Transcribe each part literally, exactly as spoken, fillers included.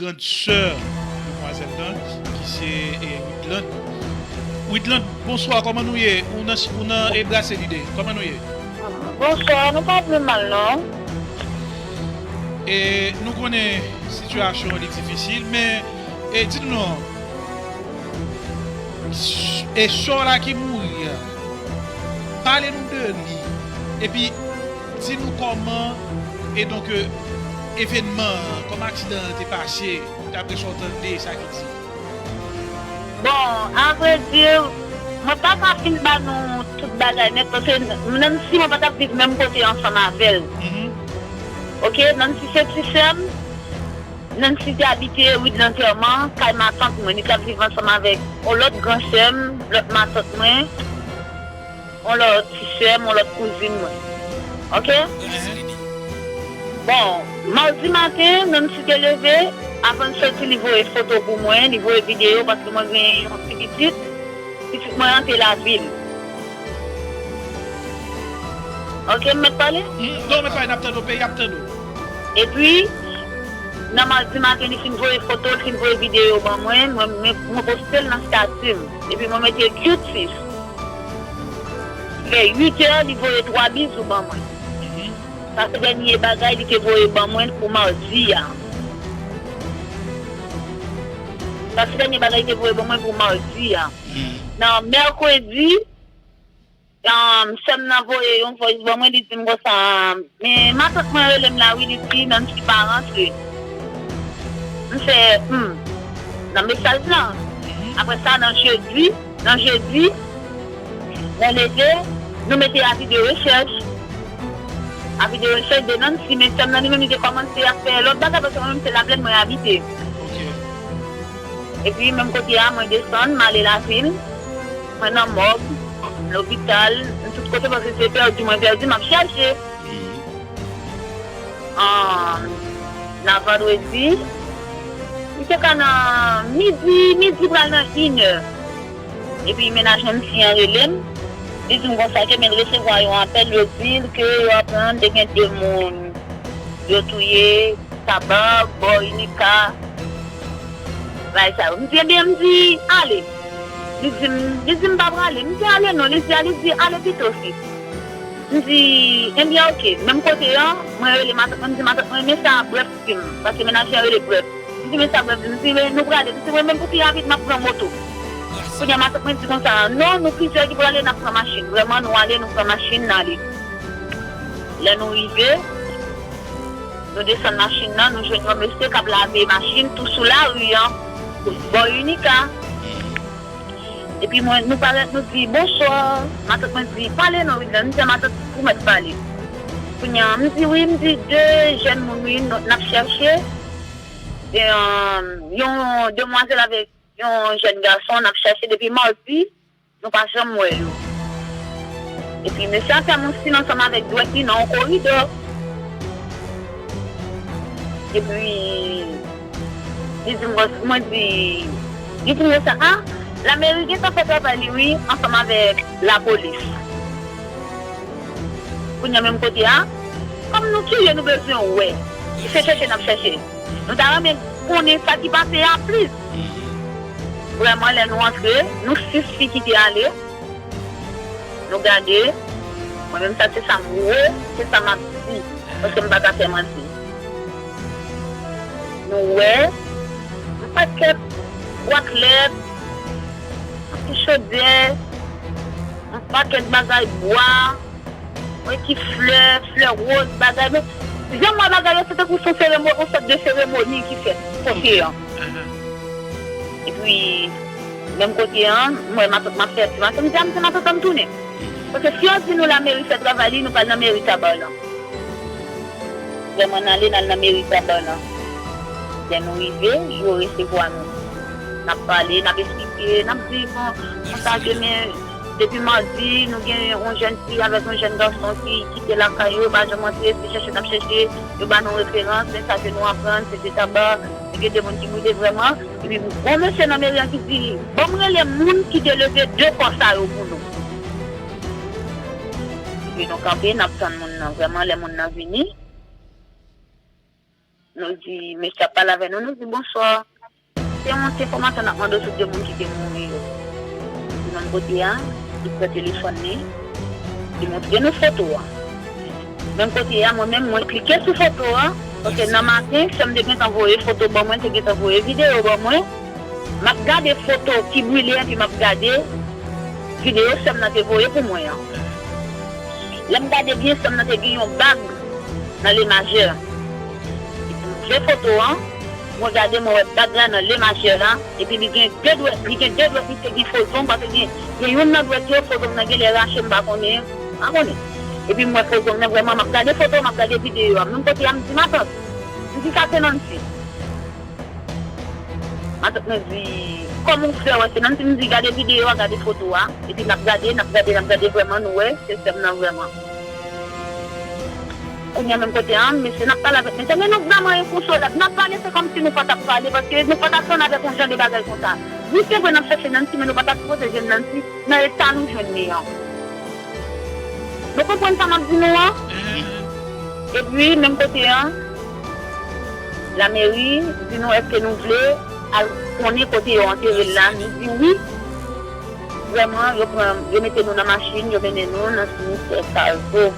Grande sœur Demoiselle Dante, ki se e, Widland. Widland, bonswa, kòman nou ye? Ou nan, ou nan e, Brase Lide, kòman nou ye? Bonswa, nou pa pi mal non. E nou konnen sitiyasyon an li difisil, men e, di nou non, e sè w la ki mouri a, pale nou de li, epi di nou kòman e donk e, evènman an, kòman aksidan an te pase, daprè sa w tande, sa ki di. Bon, avredi, mwen pa ka fin ba nou tout bagay nèt, paske menm si mwen pa t ap viv menm kote ansanm avè l. Oke, Nancy se ti sè m. Nancy te abite ri de lantèman, kay matant mwen. Li t ap viv ansanm avèk yon lòt gran sè m, lòt matant mwen, yon lòt ti sè m, yon lòt kouzin mwen. Oke? Bon, madi maten, Nancy te leve, avan l soti, li voye foto pou mwen, li voye videyo, paske mwen gen yon ti pitit, pitit mwen an te lavil. Oke, m mèt pale? Non, mèt pale, n ap tande w, peyi ap tande w. Epi, nan madi maten, li fin voye foto, li fin voye videyo ban mwen, mwen, mwen, mwen poste l nan stati m. Epi mwen mete cute sis. Vè uit è, li voye twa bizou ban mwen. Sa se dènye bagay li te voye ban mwen pou madi a. Sa se dènye bagay li te voye ban mwen pou madi a. Nan mèkredi, um, sè m nan voye yon voice ban mwen, li di m konsa, men matant mwen rele m la wi, li di Nancy pa rantre. M fè, hmm, nan mesaj lan. Apre sa, nan jedi, nan jedi, mwen leve, nou mete avi de rechèch. Avi de rechèch de Nancy, men sè m nan li menm li te kòmanse ap fè lòt bagay, paske mwen menm se Laplèn mwen abite. Epi menm kote a, mwen desann, m ale lavil, mwen nan mòg, lopital, m tout kote paske se pèdi mwen pèdi, m ap chèche. An, nan vandredi, li te ka nan midi, midi pral nan inè. Epi mennaj Nancy an rele m, li di m konsa ke men l resevwa yon apèl, yo di l ke yo aprann te gen de moun yo touye, Taba, bò Inika, bagay sa yo. M di, ebyen, m di, ale. Li di m, li di m pa prale. M di, ale non. Li di, li di, ale pito, fi. M di, ebyen, oke. Menm kote an, mwen rele matant mwen, m di, matant mwen, men sa brèf di m. Paske mennaj li an rele brèf. M di, men sa brèf di m. M di, men nou prale. M di, mwen menm pou pi rapid, m ap pran moto. Kounye a, matant mwen di konsa, non, nou plizyè ki prale, n ap pran machin. Vrèman, nou ale, nou pran machin, n ale. Lè nou rive, nou desann machin nan, nou jwenn yon mesye k ap lave machin tou sou lari an, bò Inika. Epi mwen, nou parèt, nou di, bonswa. Matant mwen di, pale non, Wildan. M di, matant, ou mèt pale. Kounye a, m di, wi, m di, de jèn moun, wi, n ap chèche. E, yon demwazèl avèk yon jèn gason, n ap chèche depi madi. Nou pa janm wè yo. Epi mesye a fè m yon siy ansanm avèk dwèt li nan yon koridò. Epi li di m, mwen di, li di m konsa, a, lameri gentan fè travay li wi, ansanm avèk lapolis. Kounye a menm kote a, kòm nou kirye, nou bezwen wè. Se chèche n ap chèche. Nou ta renmen konnen sa ki pase a plis. Vrèman, lè nou antre, nou sis fi ki te ale, nou gade, mwen menm sa se sa m wè, se sa m ap di, paske m pa ka fè manti. Nou wè yon pakèt bwat lèt, yon ti chodyè, yon pakèt bagay bwa, Mwen ki flè, flè woz, bagay, men jan m wè bagay yo, se tankou se yon seremoni, yon sòt de seremoni ki fèt kote an. Epi, menm kote an, m wè matant m ap fè ti maten, m di a, m di matant an m tounen. Paske si yo di nou lameri fè travay li, nou pral nan meri Taba lan. Vrèman, n ale, n al nan meri Taba lan. Lè nou rive, yo resevwa nou. N ap pale, n ap esplike, n ap di, bon, konsa demen, depi madi, nou gen yon jèn fi avèk yon jèn gason ki kite lakay yo, yo pa janm rantre, se chèche n ap chèche, yo ba nou referans, men sa ke nou aprann, se te Taba, se gen de moun ki mouri vrèman. Epi, yon mesye nan meri an ki di, ban m rele moun ki te leve de kò sa yo pou nou. Epi, nou kanpe, n ap tann moun nan. Vrèman, lè moun nan vini, Nou di, mesye ap pale avè nou, nou di, bonswa. Se yon ti enfòmasyon n ap mande w sou de moun ki te mouri yo. Epi menm kote a, li pran telefòn li, li montre nou foto a. Menm kote a, mwen menm, mwen klike sou foto a, paske nan maten, sè m te gentan voye foto ban mwen, te gentan voye videyo ban mwen. M ap gade foto ki brile, epi m ap gade videyo sè m nan te voye pou mwen an. Lè m gade byen, sè m nan te gen yon bag nan le majè. Epi m vle foto an, mwen gade, mwen wè bag la nan le majè la, epi li gen de dwèt, li gen de dwèt, li te gen fo zong, paske gen, gen youn nan dwèt yo, fo zong nan genlè rache, m pa konnen, m pa konnen. Epi m wè fo zong nan vrèman, m ap gade foto, m ap gade videyo a. Menm kote a, m di, matant, m di, sa se Nancy. Matant mwen di, kòman w fè wè se Nancy? M di, gade videyo a, gade foto a. Epi n ap gade, n ap gade, n ap gade vrèman, nou wè, se sè m nan vrèman. Kounye a menm kote a, mesye n ap pale avèk mesye, men nou vrèman enkonsolab. N ap pale, se kòmsi nou pa t ap pale, paske nou pa t ap tann avèk yon jan de bagay konsa. Wi, se vre, n ap chèche Nancy, men nou pa t ap sipoze jwenn Nancy nan eta nou jwenn li an. Nou konprann sa m ap di nou an? Epi, menm kote an, lameri di nou èske nou vle al konnen kote yo antere l la. Nou di wi. Vrèman, yo pran, yo mete nou nan machin, yo mennen nou nan simitè Kazo.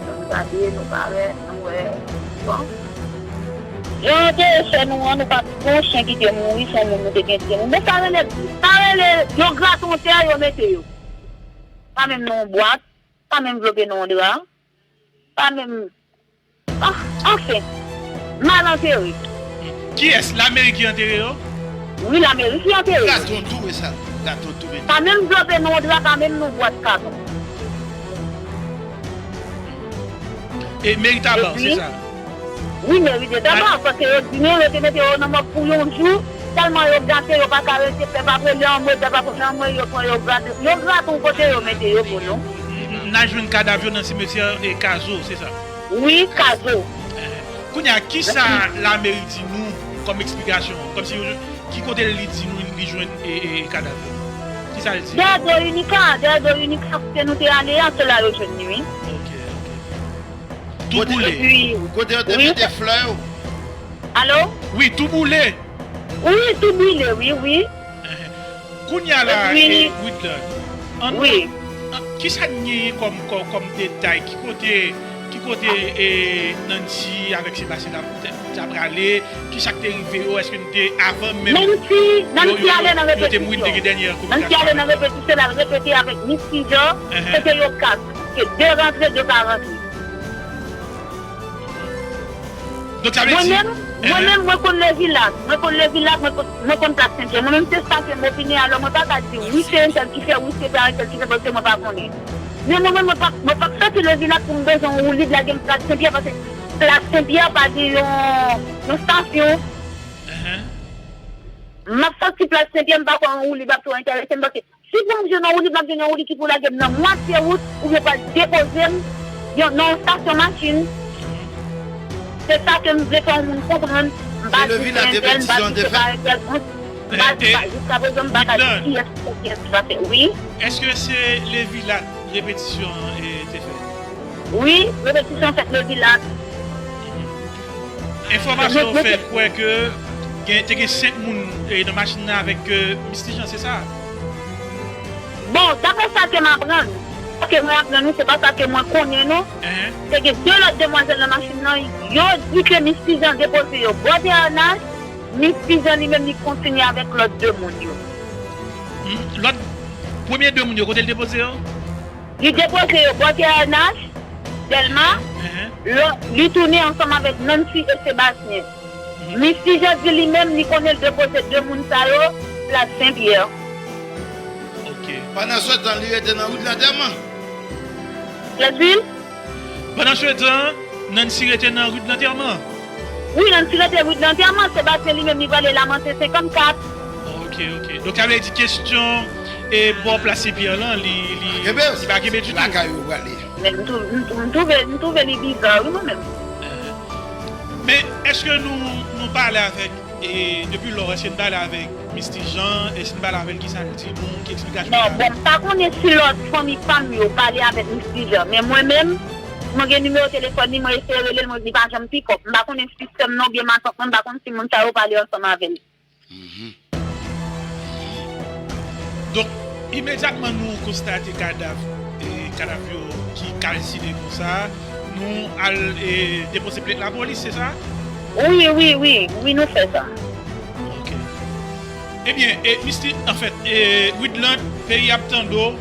Nou gade, nou parèt, nou wè. Bon. Jan yo te fè nou an, nou pa t gen yon chen ki te mouri, se yon moun nou te gen te mouri. Men sa rele, sa rele, yo grate yon tè, yo mete yo. Pa menm nan yon bwat, pa menm vlope nan yon dra, pa menm, ah, anfen, mal antere. Kiyès? Lameri ki antere yo? Wi, lameri ki antere yo. Gade yon tou e sa. Gade yon tou e. Pa menm vlope nan yon dra, pa menm nan yon bwat katon. E meri Taban, se sa? Wi, meri de Taban, paske yo di nou, yo te mete yo nan mòg pou yon jou, tèlman yo gate, yo pa ka rete, pèp ap rele anmwe, pèp ap rele anmwe, yo pran, yo grate, yo grate yon kote, yo mete yo pou nou. N a jwenn kadav yo nan simetyè e Kazo, se sa? Wi, Kazo. Kounye a, kisa lameri di nou kòm eksplikasyon? Kòmsi yo, ki kote li di nou li jwenn e, e, e kadav yo? Kisa l di? Dèyè do Inika, dèyè do Inika, kote nou te ale a, se la yo jwenn li, wi. Ok, ok. Tou boule. Epi, kote yo te mete flè yo? Alo? Wi, tou boule. Wi, tou boule, wi, wi. Kounye a la, e, Widland, an, an, kisa n genyen kòm, kòm, kòm detay? Ki kote, ki kote, e, Nancy avèk Sébastien t ap, t ap prale? Kisa k te rive yo? Èske n te avan menm Nancy, Nancy ale nan repetisyon. Nancy ale nan repetisyon, l al repete avèk Miss Tijan, se te yon kas. Se de rantre, de pa rantre. Donk, sa vle di, mwen menm, mwen menm, mwen konn Levilak. Mwen konn Levilak, mwen konn, mwen konn Plas Senpyè. Mwen menm, se sa ke m opine. Alò, mwen pa ka di, wi, se entèl ki fè, wi, se pa entèl ki fè, paske mwen pa konnen. Men mwen menm, mwen pa, mwen pa soti Levilak pou m bezwen yon woulib lage m Plas Senpyè, paske Plas Senpyè pa gen yon, yon estasyon. M ap soti Plas Senpyè, m pa kwè yon woulib ap twò enterese m, paske si pou m jwenn yon woulib, m ap jwenn yon woulib ki pou lage m nan mwatye wout, oubyen pral depoze m yon, nan yon estasyon machin. Se sa ke m vle fè yon moun konprann. M pa di se entèl, m pa di se pa entèl. M pa, m pa, jiska prezan, m pa ka di kiyès, kiyès ki pa fè. Wi. Èske se Levilak repetisyon an, e, te fèt? Wi, repetisyon fèt Levilak. Enfòmasyon yo fè kwè ke gen, te gen senk moun, e, nan machin nan avèk, e, Miss Tijan, se sa? Bon, daprè sa ke m aprann, sa ke mwen aprann, wi, se pa sa ke mwen konnen, non. Te gen de lòt demwazèl nan machin nan, yo di ke Miss Tijan depoze yo bò T N H, Miss Tijan li menm li kontinye avèk lòt de moun yo. Lòt, premye de moun yo, kote l depoze yo? Li depoze yo bò T N H, Dèlma, lò, li tounen ansanm avèk Nancy e Sébastien. Miss Tijan di li menm li konnen l depoze de moun sa yo Plas Senpyè. Ok. Pandanswetan, li rete nan wout lantèman. Kiyès li? Pandanswetan, Nancy rete nan wout lantèman. Wi, Nancy rete wout lantèman, Sébastien li menm li prale Lamanten senkannkat. Ok, ok. Donk, sa vle di kesyon e bò Plas Senpyè lan, li, li, li pa kenbe ditou. Lakay yo prale. Men m tou-, m tou-, m twouve, m twouve li biza, wi, mwen menm. Men, èske nou, nou pale avèk, e, depi lò, èske n pale avèk Miss Tijan, èske n pale avè l, kisa l di nou, ki eksplikasyon l ba nou? Non, bon, m pa konnen si lòt fanmi pa m yo pale avèk Miss Tijan, men mwen menm, Mwen gen nimewo telefòn li, mwen eseye rele l, mwen, li pa janm pick up. M pa konnen si sè m nan oubyen matant mwen, m pa konn si moun sa yo pale ansanm avè l. Donk, imedyatman nou konstate kadav, e, kadav yo ki kalsine konsa, nou al e, depoze plent lapolis, se sa? Wi, wi, wi, wi, nou fè sa. Ok. Ebyen, e, Misti, anfèt, e, Widland, peyi ap tande w,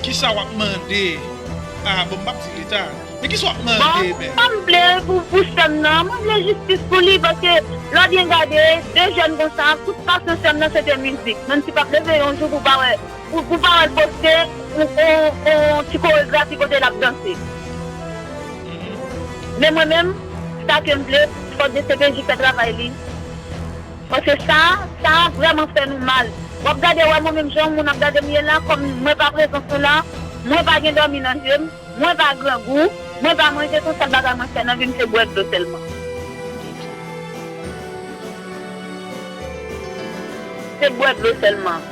kisa w ap mande a, bon, m p ap di Leta, men kisa w ap mande menm? Bon, sa m vle pou, pou sè m nan, mwen vle jistis pou li, paske lè w byen gade, de jèn konsa, tout pasyon sè m nan se te mizik. Nancy p ap leve yon jou pou pa wè, pou, pou pa wè l poste yon, yon, yon ti koregrafi kote l ap danse. Men mwen menm, sa ke m vle, fòk D C P J fè travay li. Paske sa, sa vrèman fè nou mal. W ap gade, wè mwen menm jan yon moun ap gade m ye la, kòm mwen pa prezans nou la, mwen pa gen dòmi nan je m, mwen pa grangou, mwen pa manje, se yon sèl bagay mwen fè nan vi m se bwè dlo sèlman. Se bwè dlo sèlman.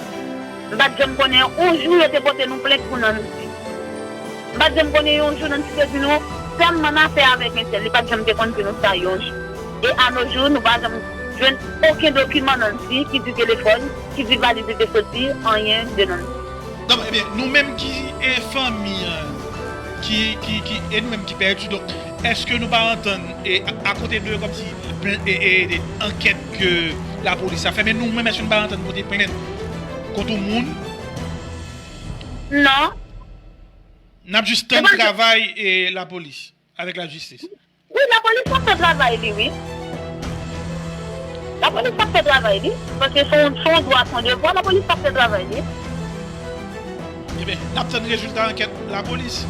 M pa t janm konnen yon jou yo te pote nou plent pou Nancy. M pa t janm konnen yon jou Nancy te di nou, sè m, m annafè avèk entèl, li pa t janm te konn di nou sa yon jou. E anojou, nou pa janm jwenn okenn dokiman Nancy ki di telefòn, ki di valiz li te soti, anyen de Nancy. Donk, ebyen, nou menm ki e fanmi an, ki, ki, ki, e nou menm ki pèdi, donk, èske nou pa antann, e, a, akote de kòmsi, e, e, e, ankèt ke lapolis ap fè, men nou menm, èske nou pa antann pote plent kont yon moun? Non. N ap jis tann travay e lapolis avèk lajistis. Wi, lapolis ap fè travay li, wi. Lapolis ap fè travay li. Paske se yon, se yon dwa, se yon devwa, lapolis ap fè travay li. Ebyen, n ap tann rezilta ankèt lapolis.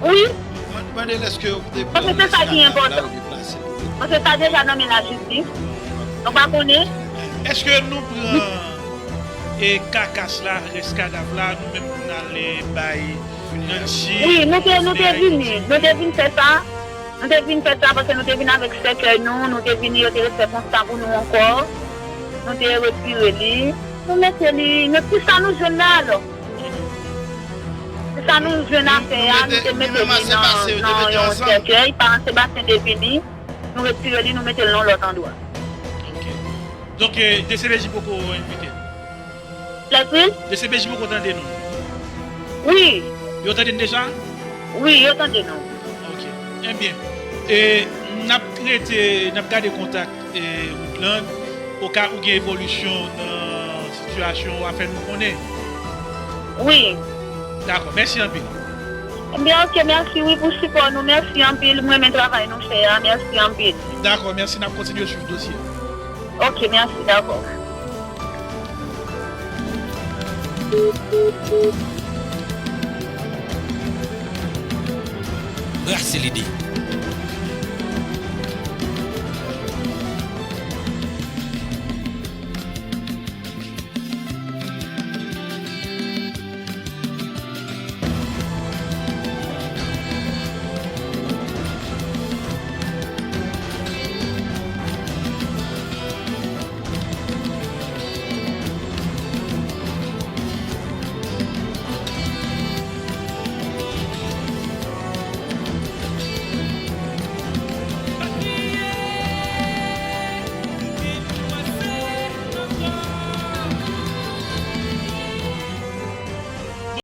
Wi. Mande l èske yo te pran rès kadav la ou deplase l. Paske sa deja nan men lajistis. Nou pa konnen. Èske nou pran e kakas la, rès kadav la, nou menm pou n ale bay Nancy? Wi, nou te, nou te vini. Nou te vin fè sa. Nou te vin fè sa paske nou te vin avèk sèkèy nou, nou te vini, yo te refè konsta pou nou ankò. Nou te retire li. Nou mete li, nou, ti sa nou jwenn la alò. Ti sa nou jwenn a fè a, nou te mete li nan, nan yon sèkèy, paran Sebastien te vini, nou retire li, nou mete l nan lòt andwa. Ok. Donk, e, D C P J poko envite nou? Lètwil? D C P J poko tande nou? Wi. Yo tande n deja? Wi, yo tande nou. Ok. Ebyen, e, n ap rete, n ap gade kontak, e, Woodland. Oka ou gen evolisyon nan sitiyasyon w, a fè nou konnen. Wi. Dakò, mèsi anpil. Ebyen, ok, mèsi wi pou sipò nou. Mèsi anpil. Mwen renmen travay nou fè a. Mèsi anpil. Dakò, mèsi. N ap kontinye swiv dosye a. Ok, mèsi. Dakò. Brase lide,